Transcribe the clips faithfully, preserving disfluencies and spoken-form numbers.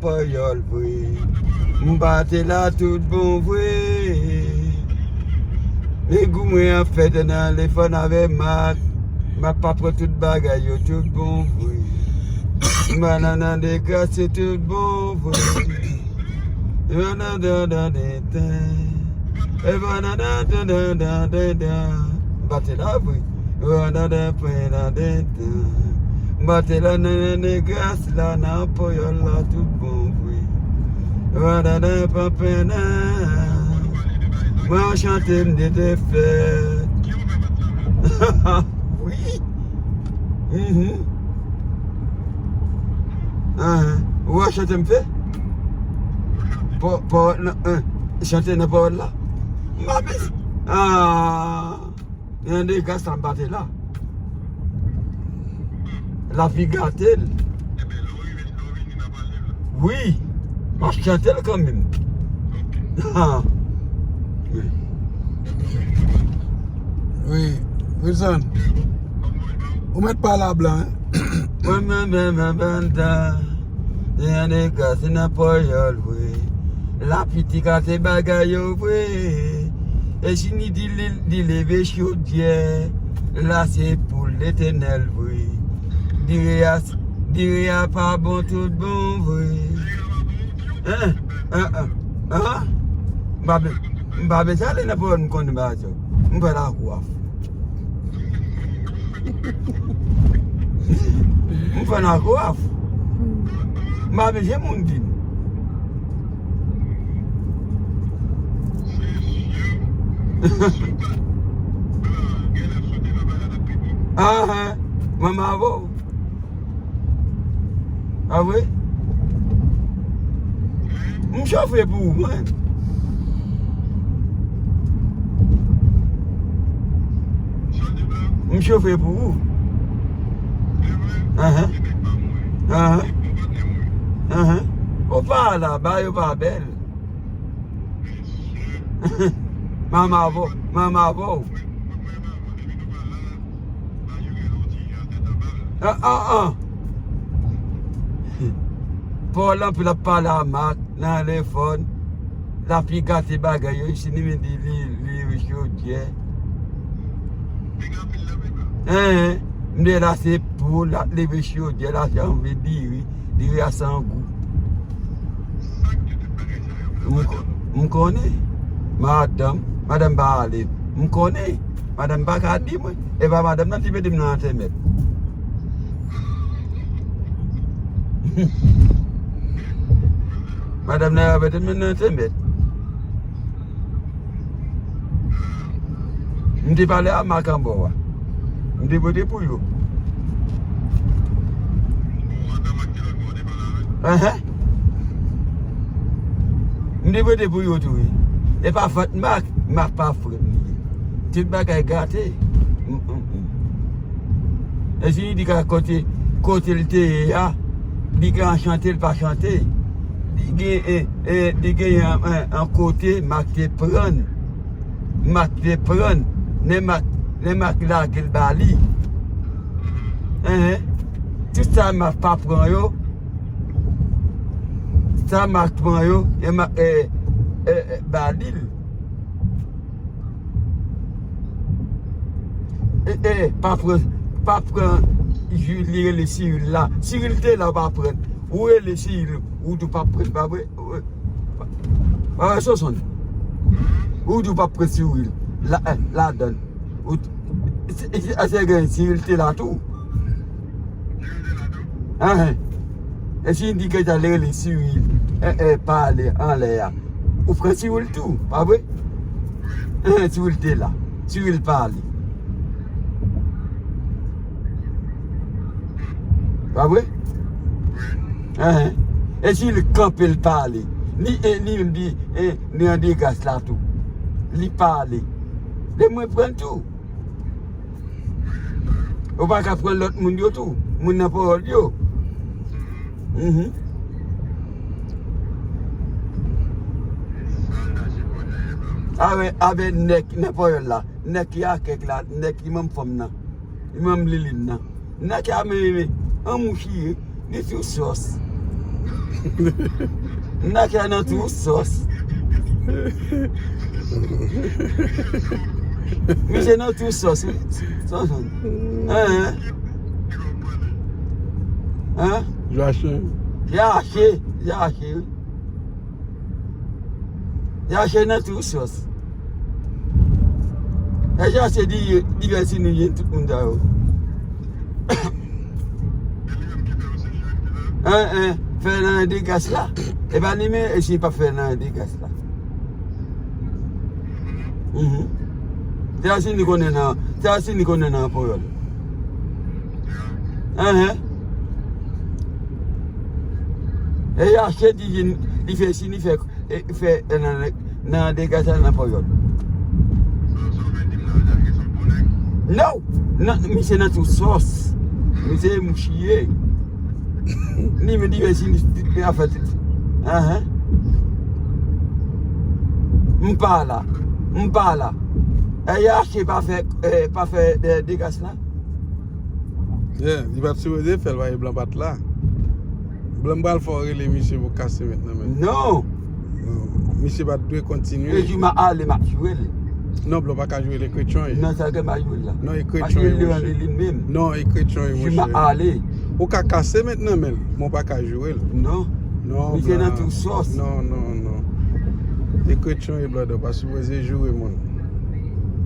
Panyòl vre. M pa te la tout bon vre. Men gou mwen ap fèt nan telefòn avè Mak. Mak pa pran tout bagay yo tout bon vre. M pa nan nan de gras yo tout bon vre. M pa nan nan nan de tan. E pa nan nan nan nan nan nan. M pa te la vre. M pa te la nan, nan, nan de gras la, nan panyòl la, tout bon vre. M pa te la nan panpen nan. Mwen chante m de te fè. Wi. Mhm. Ahan. Ou wè chante m fè? Pa, pa, nan, eh, chante nan pawòl la. M pa bezwen. Ah. Nan de gras la m pa te la. Lapli gate l. Wi. M ap chante l kanmenm. Ha. Wi. Wi. Wilson. Ou mèt pale a blan, hein? Mwen, mwen, mwen, mwen, mwen, dan. Nan de gras nan panyòl vre. Lapli te gate bagay yo vre. E si ni di li, di leve chodyè. La se pou Letènèl vre. Dire a, dire a pa bon tout bon vre. Hein? Hein, hein, hein? M pa be-, m pa bezwen ale nan pawòl m konnen bagay sa. M fè lakou a fou. M fè nan koaf. M pa bezwen moun di m. Ahan. Manman avè w. A vre? M chofe pou ou, mwen. M chofe pou ou. Ahan. Ahan. Ahan. Ou pa la, ba yo pa bèl. Manman avè w, manman avè w. Ah, ah, ah. Pòl anpil ap pale a Mak nan telefòn. L ap pi gate bagay yo, isi ni men di li, li leve chodyè. Hein, m de la se pou l ap leve chodyè, la se anvi diri, diri a san gou. M ko-, m konnen. Madanm, madanm pa ale. M konnen. Madanm pa ka di mwen. E pa madanm nan ki mete m nan antèmèt. Madanm nan mete m nan antèmèt. M te pale a Mak anba w a. M te vote pou yo. Enhen. M te vote pou yo tou, wi. E pa fòt Mak, Mak pa frè m li ye. Tout bagay gate. Mm, mm, mm. E si li di ka kote, kote l te ye a, li gen an chante, l pa chante. Li gen, e, e, li gen an, an, an kote Mak te pran. Mak te pran, lè Mak, lè Mak lage l ba li. Enhen. Tout sa Mak pa pran yo, sa Mak pran yo, e Mak, e, e, e, ba li l. E, e, pa pran, pa pran, li rele Siril la. Siril te la, ou pa pran. Ou rele Siril, ou tou pa pran, pa vre? Ou, pa, pa, Sonson. Ou tou pa pran Siril. La, eh, ladan. Ou, se, se, se gen Siril te la tou. Enhen. E si di ke ta rele Siril, eh, eh, pale anlè a. Ou pran Siril tou, pa vre? Enhen, Siril te la. Siril pale. Pa vre? Enhen. E si li kanpe, l pale. Li, e, li menm di, e, li an degas la tou. Li pale. Lè mwen pran tou. Ou pa ka pran lòt moun yo tou. Moun nan pawòl yo. Mhm. Avè, avè nèg nan pawòl la. Nèg ki a kèk la, nèg ki manm fanm nan. Li manm Lilin nan. Nèg ki a menm, menm, an mouchi, li sou sòs. Nèg la nan tou sòs. Misye nan tou sòs, wi. Sòs, wi. Hein, hein. Hein? Jache. Jache, jache, wi. Jache nan tou sòs. E Jache di, divès nou ye tout moun sa yo. Hein, hein, fè nan degas la. E pa li men, e si pa fè nan degas la. Mhm. Se a si ni konnen nan, se a si ni konnen nan ponyòl. Hein, hein. E Jache di, li fè si ni fè, e, fè, e, nan, nan degas la nan ponyòl. Non! Non, misye nan tou sòs. Misye mouchiye. Ni men di si ni afè tout. Ahan. M pa la. M pa la. E Jache pa fè, e, pa fè de, degas la. Yeah, li pa t sipoze fè l, paske blan pa t la. Blan pral fè w rele misye pou kase mèt nan men l. Non. Non. Misye pa t dwe kontinye. E jou m a ale, m ap joure l. Non, blan pa ka joure l, e kretyon ye. Non, sa ke m a joure l la. Non, e kretyon ye, monchè. Li menm. Non, e kretyon ye, monchè. Jou m a ale. Ou ka kase mèt nan men l, men w pa ka joure l. Non. Non, misye nan tou sòs. Non, non, non. E kretyon ye, brother, ou pa sipoze joure moun.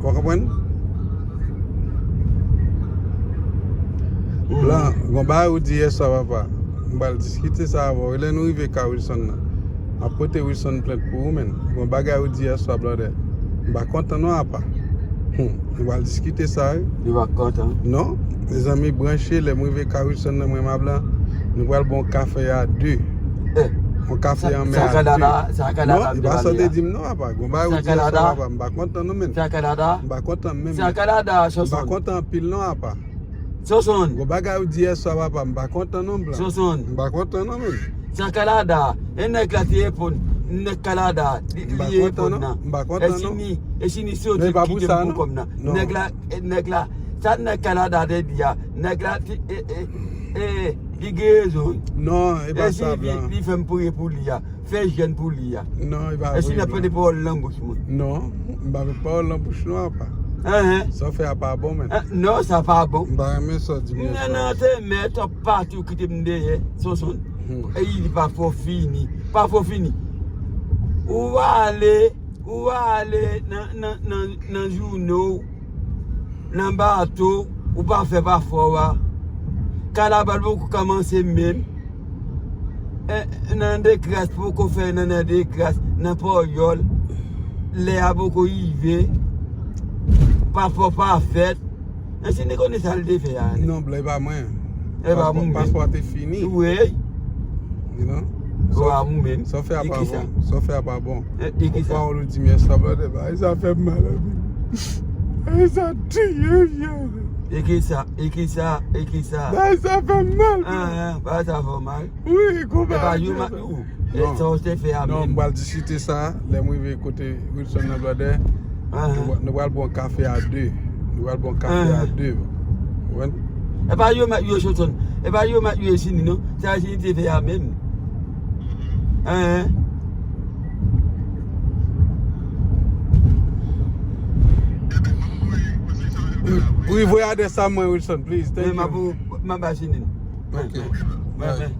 Ou konprann? Blan, gon bagay ou di yèswa, papa. M pral diskite sa avè w. E lè nou rive ka Wilson nan, m ap pote Wilson plent pou ou, menn. Gon bagay ou di yèswa, brother. M pa kontan non, apa. Hmm, nou pral diskite sa, wi. Li pa kontan. Non, mezanmi, branche, lè m rive ka Wilson nan, mwen, ma blan, nou pral bon kafe a de. Eh, bon kafe anmè a de. Sa Kanada, sa Kanada. Non, li pa sa w te di m non, apa. Gon bagay ou di yèswa, apa. M pa kontan non, menn. Sa Kanada. M pa kontan menm. Sa Kanada, Sonson. M pa kontan anpil non, apa. Sonson. Gon bagay ou di yèswa, papa, m pa kontan non, blan. Sonson. M pa kontan non, menn. Sa Kanada. E nèg la te reponn. Nèg Kanada. Li, li reponn nan. M pa kontan non. E si ni, e si ni soti kite m pou kòm nan. Nèg la, e nèg la. Sa nèg Kanada te di a. Nèg la, e, e, e, li gen rezon. Non, e pa sa, blan. Li fè m priye pou li a. Fè jèn pou li a. Non, e pa vre. Èske n ap mete pawòl nan bouch mwen? Non, m pa met pawòl nan bouch nou, apa. Sa w fè a pa bon, menn. Non, sa pa bon. M pa renmen sa w di m yèswa. Nan, nan, te mèt w ap pati, w kite m dèyè, Sonson. E li pa fò fini. Pa fò fini. Ou ale, ou ale nan, nan, nan, nan jounen w. Nan bato, ou pa fè pa fè w a. Kalabal poko kòmanse menm. Eh, nan degras poko fè, nan, nan degras, nan pòyòl. Lè a poko rive. Pa fè pa fèt. Èske ni konnen sa l te fè a? Non, blan, e pa mwen. E pa mwen menm. Paspò a te fini. Wi. You know? Ou a ou menm. Sa w fè a pa bon. Sa w fè a pa bon. E ki sa? Ou pa ou di m yèswa, brother, bagay sa fè m mal anpil. Bagay sa tiye m. E ki sa? E ki sa? E ki sa? Bagay sa fè m mal, bro. Ah, bagay sa fè w mal. Wi, kou bagay. E pa yo m ap di w. E sa w te fè a menm. Non, m pral diskite sa lè m rive kote Wilson nan, brother. Nou, nou pral bwè yon kafe a de. Nou pral bwè yon kafe a de. Ou konprann? E pa yo m ap di w, Sonson. E pa yo m ap di w, Sini, non. Sa Sini te fè a menm. Hein? Wi, voye adrès a mwen, Wilson, please. Thank you. M ap, m ap ba Sini. Ok. Bye, bye.